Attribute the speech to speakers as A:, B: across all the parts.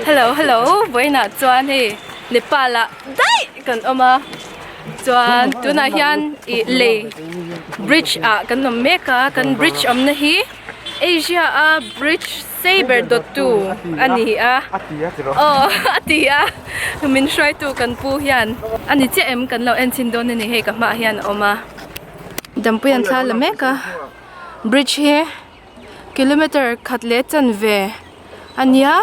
A: Hello hello vawiinah chuan hei Nepal ah daih kan awm a chuan tunah hian ih lei bridge ah kan awm mek a kan bridge awmna hi Asia a bridge sei ber dawttu a ni a aw a ti a min hruaitu kan pu hian a ni chiah em kan lo en chhin dawn a ni hei ka hmaah hian a awm a dampui an thla la mek a bridge hi. Kilometer khat leh chanve a nia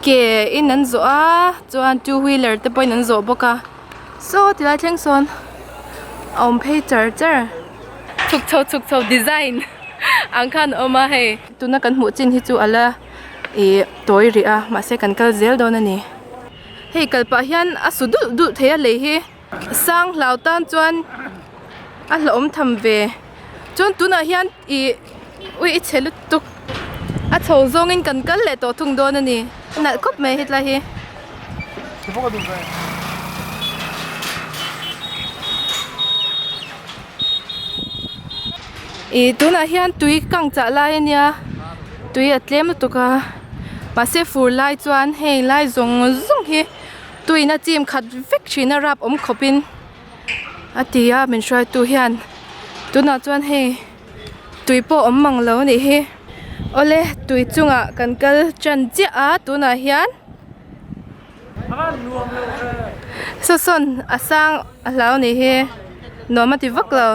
A: ke in an zawh a chuan two wheeler te pawhin an zawh bawk a saw tilai thleng sawn a awm phei char char chhuk chho chhuk chho design ang khan a awm a hei tuna kan hmuh chin hi chu a la ih tawi rih a mahse kan kal zel dawn a ni hei kal pah hian a su dulh dulh thei a lei hi sang hlau tan chuan a hlauhawm tham ve. Chuan tunah hian ih ui i chhe lutuk a chho zawngin kan kal leh tawh thung dawn a ni a nalh khawp mai hetlai hi. Ih tunah hian tui kang chah lai a nia tui a tlem lutuk a mahse fur lai chuan heng lai zawng zawng hi tuiin a chim khat vek thin a rap awm khawpin. A ti a min hruaitu hian tunah chuan hei tui pawh awm mang lo a nih hi awle tui chungah kan kal tan chiah a tunah hian saw sawn a sang a hlau a nih hi nuam a ti vak lo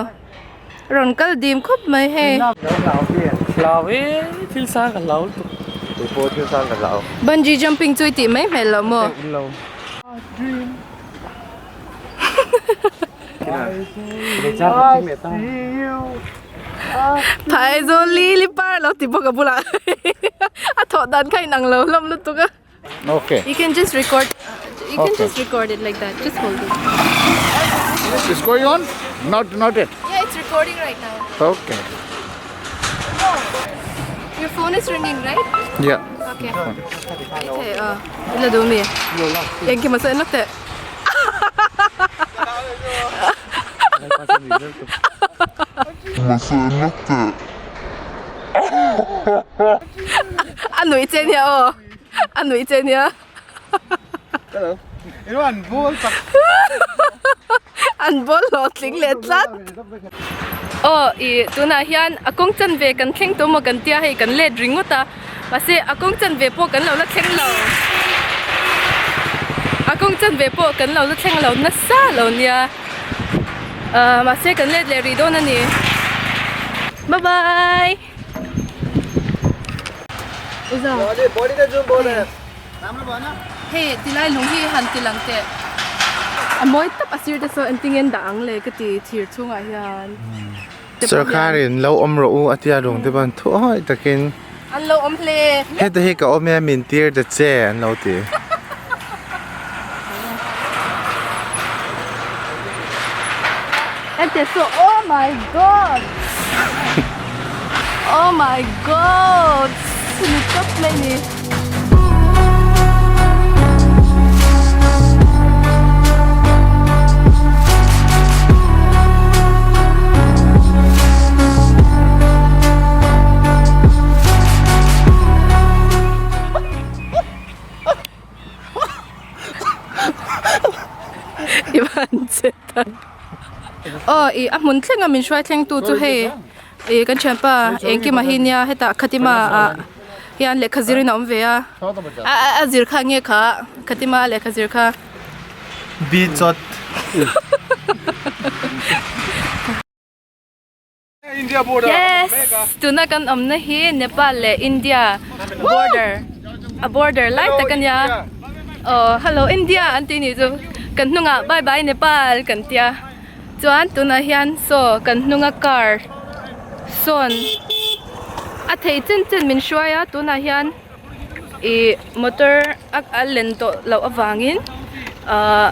A: rawn kal dim khawp mai hei. Bungee jumping chu i tih mai hmel lo maw. Phaizawl lili par lo ti bawk a bulah a thawh dan kha inang lo hlawm lutuk a.
B: Okay.
A: You can just record you can just record it like that. Just hold it.
B: It's going on? Not not yet.
A: Yeah, it's recording right now.
B: Okay.
A: Your phone is ringing, right?
B: Yeah.
A: Okay. Okay, ila duh mi. Engkim a sawi lawk teh. A nuih che nia aw a nuih che nia an bawl hlawh tling leh tlat aw ih tunah hian a kawng chanve kan thleng tawh maw kan tia hei kan let ringawt a. Mahse a kawng chanve pawh kan lo la thleng lo. A kawng chanve pawh kan lo la thleng lo nasa lo nia. Ahh mahse kan let leh rih dawn a ni. Bye bye. Uza. Hei tilai lung hi han ti lang teh. A mawi tawp a sir te saw engtin nge an dah ang le ka ti thir chhungah hian.
B: Sorkarin lo awm rawh u a tia lung te pawh an thuawi takin.
A: An lo awm hle.
B: Heta hi ka awm e min tir ta che an lo ti.
A: Ente saw oh my god oh my god ni tawp mai ni. Aw ih a hmun thleng a min hruai thleng tu chu hei ih kan thianpa Engkima hi nia hetah Khatima ah hian lehkha zir in a awm ve a a a zir kha nge kha Khatima a lehkha zir kha.
B: Bi chawt.
A: Yes tuna kan awmna hi Nepal leh India border a border lai tak a nia aw hello India an tih nih chu kan hnungah bye bye Nepal kan tia chuan tunah hian saw kan hnunga car sawn a thei chen chen min hruai a tunah hian ih motor a len tawh loh avangin ahh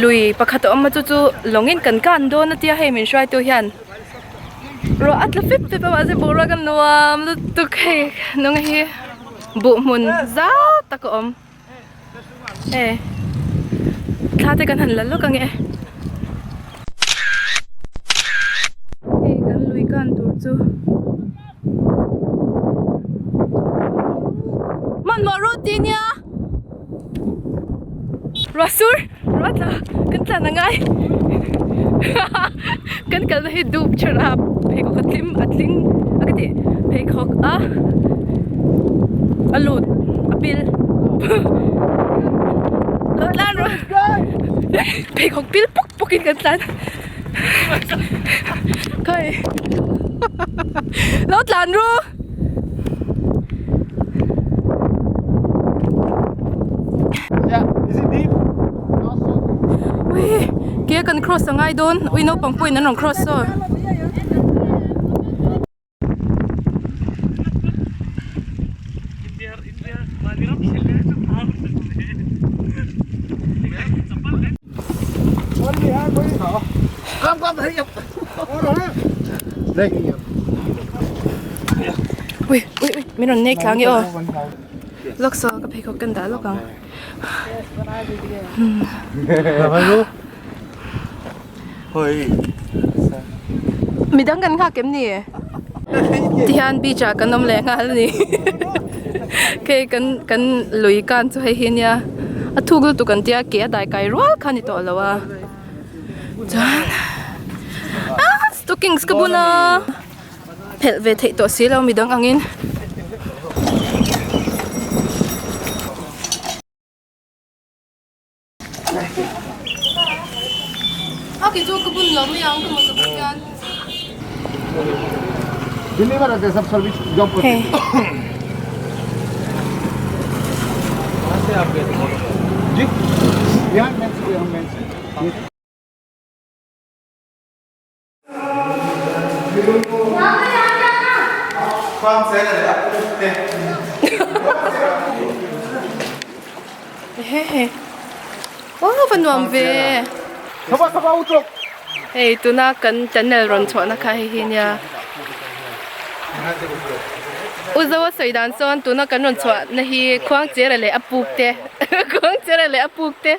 A: lui pakhat a awm a chu chu lawngin kan kan dawn a tia hei min hruaitu hian ruah a tla fep fep a mahse boruak a nuam lutuk hei nung hi buh hmun zau tak a awm hei thla te kan han la lawk ange hei kan lui kan tur chu. Hmanhmawh rut. ti nia. Ruah sur ruah tla kan tlan a ngai kan kalna hi dup chhara pheikhawk a tlim a tling a ka tih pheikhawk a a lut a pil lo tlan rawh pheikhawk pil puk puk in kan tlan khawi lo tlan ru. Ui ke kan cross a ngai dawn ui naupang pawhin an rawn cross saw. Ui ui ui min rawn nek tlang e aw lawk saw ka pheikhawk kan dah lawk ang midang kan nghak em ni tihian beach ah kan awm leh nghal a ni hei kan kan lui kan chu hei hi nia a thuk lutuk an tia ke a dai kai rual kha a ni tawh lo a chuan ah stockings ka bun a phelh ve theih tawh si lo midang angin. A kei chu ka bun lo mai ang ka mawza pawh hian. Hei. Aw va nuam ve hei tuna kan tunnel rawn chhuahna kha hei hi nia u zo a sawi dan chuan tuna kan rawn chhuahna hi khuangchera leh a puk te khuangchera leh a puk te.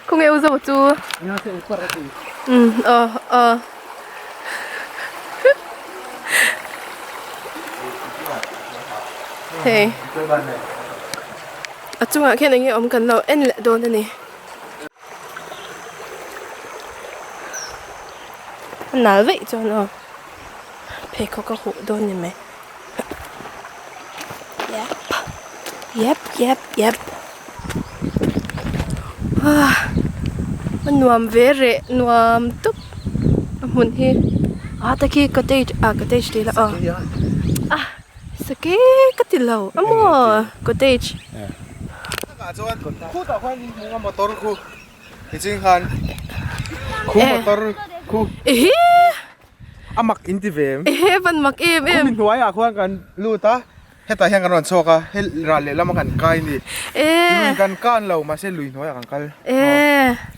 A: Khawnge u zo chu umm aw aw hei a chungah khian eng nge awm kan lo en leh dawn a ni a nal veih chuan aw pheikhawk a huh dawn ni mai yep yep yep yep. Ah a nuam ve reh nuam tawp a hmun hi ah takhi cottage ah cottage tih ila aw ah sakei ka ti lo a maw cottage. Ehe.
B: A mak in ti ve em?
A: Ehe van mak em em.
B: Khumi hnuaiah khuan kan lut a, hetah hian kan rawn chhuak a, he ral lehlam a kan kai ni. Lui kan kan lo mahse lui hnuaiah kan kal.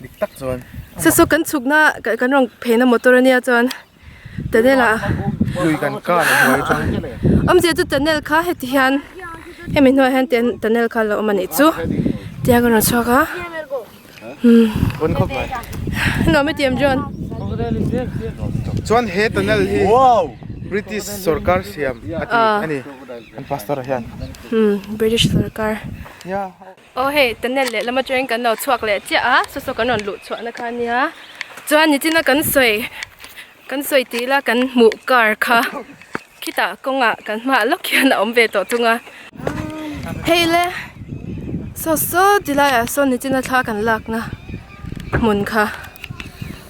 B: Dik tak chuan.
A: Saw saw kan chhukna kan rawn pheina motor ania chuan tunnel ah.
B: Lui kan kan a hnuai atang.
A: Awmzia chu tunnel kha heti hian hemi hnuaiah hian tunnel kha a lo awm a nih chu. Tiang kan rawn chhuak a.
B: Bon khawp mai.
A: Nuam i tiam John.
B: Chuan he tunnel hi British sarkar siam a ti a ni an pastor ah hian.
A: British sarkar. Aw hei tunnel leh lam atangin kan lo chhuak leh chiah a saw saw kan rawn luh chhuah na kha a nia. Chuan nichina kan sawi kan sawi tih ila kan hmuh car kha Khitah kawngah kan hmaah lawk hian a awm ve tawh thung a. Hei le saw saw ti laiah sawn nichina thla kan lakna hmun kha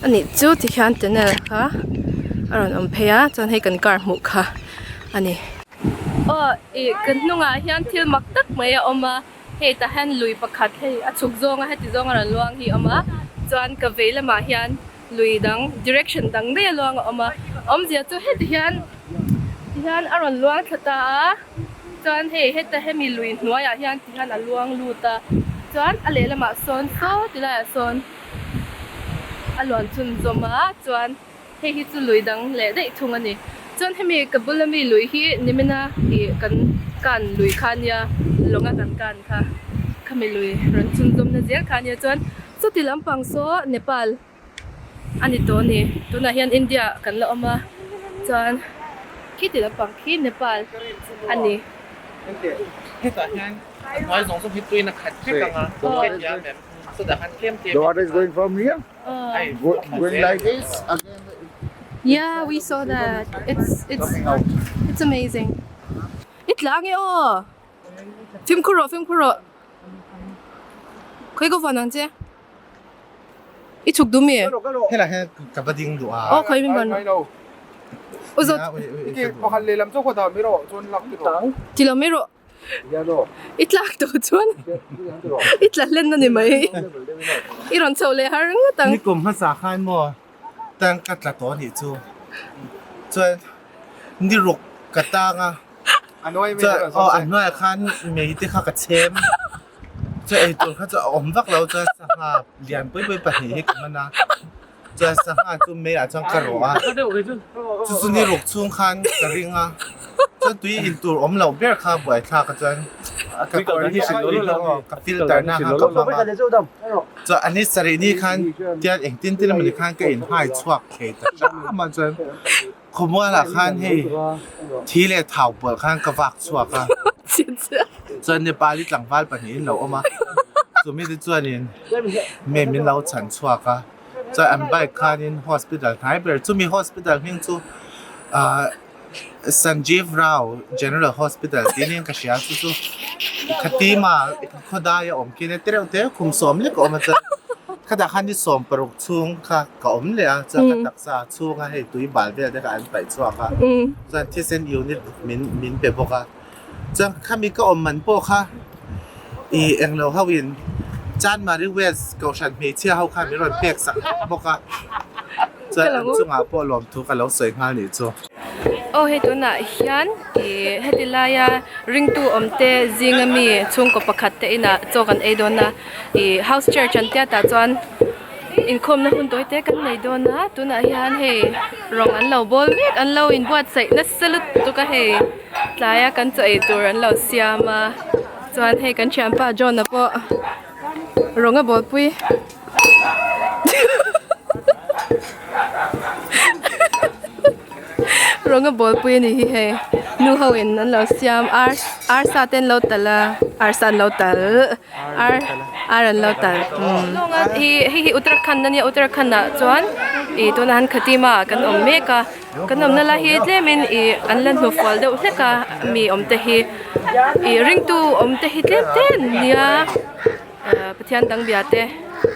A: a nih chu tikhian tunnel kha a rawn awm phei a chuan hei kan car hmuh kha a ni. Aw ih kan hnungah hian thil mak tak mai a awm a hei tah hian lui pakhat hei a chhuk zawnga heti zawnga rawn luang hi a awm a chuan ka vei lamah hian. Lui dang, direction dang daih a luang a awm a, awmzia chu heti hian ti hian a rawn luang thla ta a, chuan hei heta hemi lui hnuaiah hian ti hian a luang lut a, chuan a lehlamah sawn saw ti laiah sawn a luan chhun zawm a, chuan hei hi chu lui dang leh daih thung a ni. Chuan hemi ka bula mi lui hi nimina ih kan kan lui kha ania lawnga kan kan kha khami lui rawn chhun zawmna zel kha ania chuan Chuti lampang saw Nepal a ni tawh a ni. Tunah hian India kan la awm a, chuan khiti lampang khi Nepal a ni.
C: Hetah hian a hnuai zawng zawng hi tuiin a khat vek ang a, hetiang em chutah khan tlem tlem
D: The water is going from here, going like this, again
A: Yeah, we saw that. It's it's
D: coming out.
A: it's amazing. I tla nge aw. Fimkhur rawh, fimkhur rawh. Khawi ka vuan ang che. I chhuk duh mi?
B: Helai hian ka va ding duh a.
A: Aw khawi min vuan rawh. U zawt.
B: Pakhat lehlam chu khaw dah mai rawh chuan lak ti rawh.
A: Ti lo mai rawh. I tlak tawh chuan i tla hlen a ni mai. I rawn chho leh har ngawt ang.
B: Nikum hmasa khan maw tang ka tla tawh anih chu. Chuan ni ruk ka tang a. Chuan aw a hnuaiah khan mei te kha ka chhem. Chuan eitur kha chu a awm vak lo chuan sangha lian pui pui pahnih hi ka man a. Chuan sangha chu meiah chuan ka rawh a, chu chu ni ruk chhung khan ka ring a, chuan tui in tur awm loh ber kha buaithlak a chuan ka kawr hi a tui lo ka filter na kha ka hmang a, chuan a ni sarih ni khan tian engtin tin emawni khan ka in hai chhuak thei ta hram a chuan khawmualah khan hei thi leh thau pawlh khan ka vak chhuak a, chuan Nepali tlangval pahnihin lo awm a, chumi te chuanin mei min lo chhan chhuak a. Chuan an bike khanin hospital hnai ber chumi hospital hming chu ahh Sanjeev Rao General Hospital tih aniang ka hria chu chu Khatima khawdai a awm khi ania tereuh te khum sawm lek a awm a chuan khatah khan ni sawm paruk chhung kha ka awm leh a chuan ka taksa chhunga hei tui bal vel te kha an paih chhuak a chuan thisen unit min min pe bawk a. Chuan khami ka awm man pawh kha ih englo ho in Chanmari West Kohhran hmeichhia ho khan min rawn pek sak bawk a, chuan an chungah pawh lawmthu ka lo sawi nghal nih chu.
A: Aw hei tunah hian ih heti laia ringtu awm te zinga mi chhungkaw pakhat te inah chaw kan ei dawn a, ih house church an tia tah chuan Inkhawmna hun tawi te kan nei dawn a, tunah hian hei rawng an lo bawl mek, an lo inbuatsaih nasa lutuk a hei tlaia kan chaw ei tur an lo siam a, chuan hei kan thianpa John-a pawh rawng a bawlpui rawng a bawlpui a ni hi hei nu ho in an lo siam ar arsa te an lo talh a arsa an lo talh. Ar ar an lo tal umm hi hei hi Uttarakhand ania Uttarakhand ah chuan ih tunah han Khatima ah kan awm mek a kan awmna lai hi tlemin ih an la hnufual deuh hlek a mi awm te hi ih ringtu awm te hi tlem te an nia ah Pathian dang bia te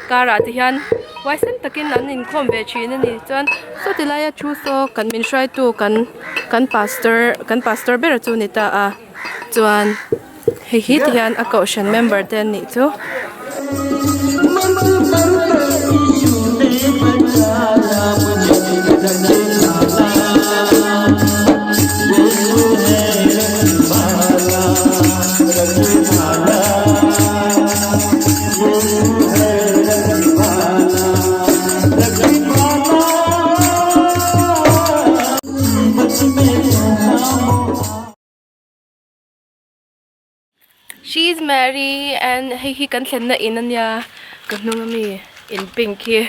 A: karah te hian huaisen takin an inkhawm ve thin a ni chuan saw ti laia thu saw kan min hruaitu kan kan pastor kan pastor ber chu a ni ta a chuan. Hei hi ti hian a kohhran member te an nih chu. She is Mary and hei hi kan thlenna in ania ka hnung ami in pink hi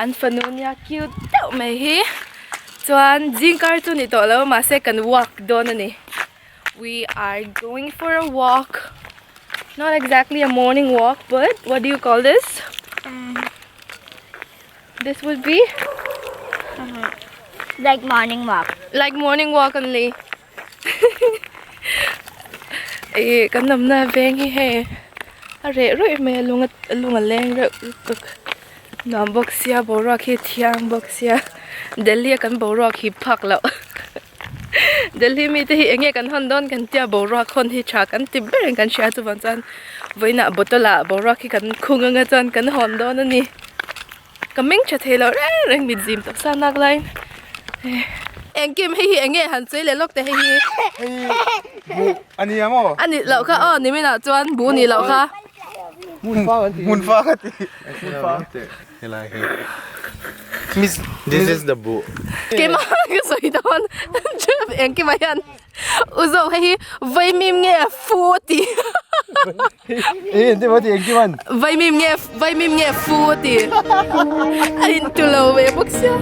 A: an fanu ania cute deuh mai hi chuan zing kar chu ni tawh lo mahse kan walk dawn ani we are going for a walk not exactly a morning walk but what do you call this this would be
E: like morning walk
A: like morning walk only. Ih kan awmna veng hi hei a reh ruih mai a lung a lung a leng reuh lutuk nuam bawk sia boruak hi thiang bawk sia Delhi a kan boruak hip phak loh Delhi mite hi eng nge kan hawn dawn kan tia boruak hawn hi tha kan ti ber in kan hria chuvang chuan vawiinah bottle ah boruak hi kan khung anga chuan kan hawn dawn a ni. Ka meng tha thei lo reng reng mit zim tak sa nak laiin engkim hei hi eng nge han sawi leh lawk teh hei hi
B: hei buh a ni ang aw
A: a nih loh kha aw nimin ah chuan buh nih loh kha
B: hmun fa ka ti hmun fa
F: helai hi this is the buh
A: keimah ka sawi dawn engkim ah hian U Zo hei hi vaimim nge fu a ti.
B: Ê, thế mà thì anh kim anh.
A: Vaimim nge vaimim nge fu a ti. A in tu lo ve bawk sia.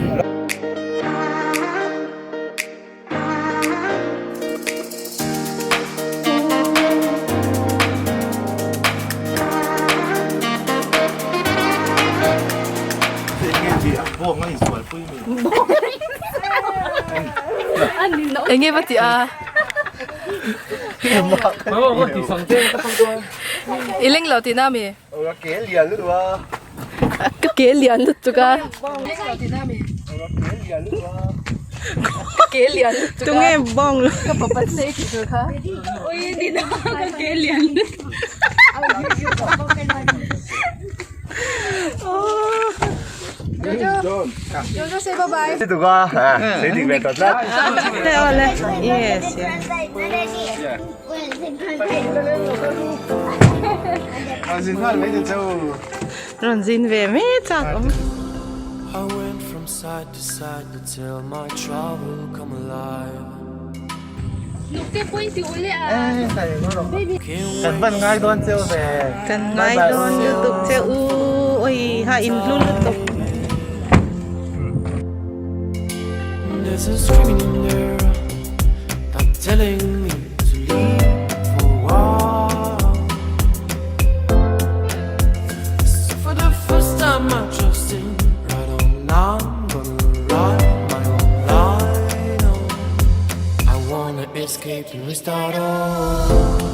A: Enge va tih a? I leng lo tihna ami?
F: Ka ke lian lutuk a.
A: Ka ke lian lutuk a. Ka ke lian lutuk a.
E: Tunge bawng lo.
A: Ka papa tlei tih tur kha. Ui nina ka ke lian lutuk. Jojo say bye bye.
F: Lutuk a. Sei dik ve ta tlat.
E: Yes. Rawn zin ve mai chak awm.
G: I went from side to side to tell my trouble come alive.
B: Kan van ngai dawn cheu ve.
E: Kan ngai dawn lutuk che u. Oi ha in hlu lutuk.
G: There's a screaming in there that telling me to leave for a while. So for the first time I trust in right on I'm gonna write my own line. Oh, I wanna escape and restart all.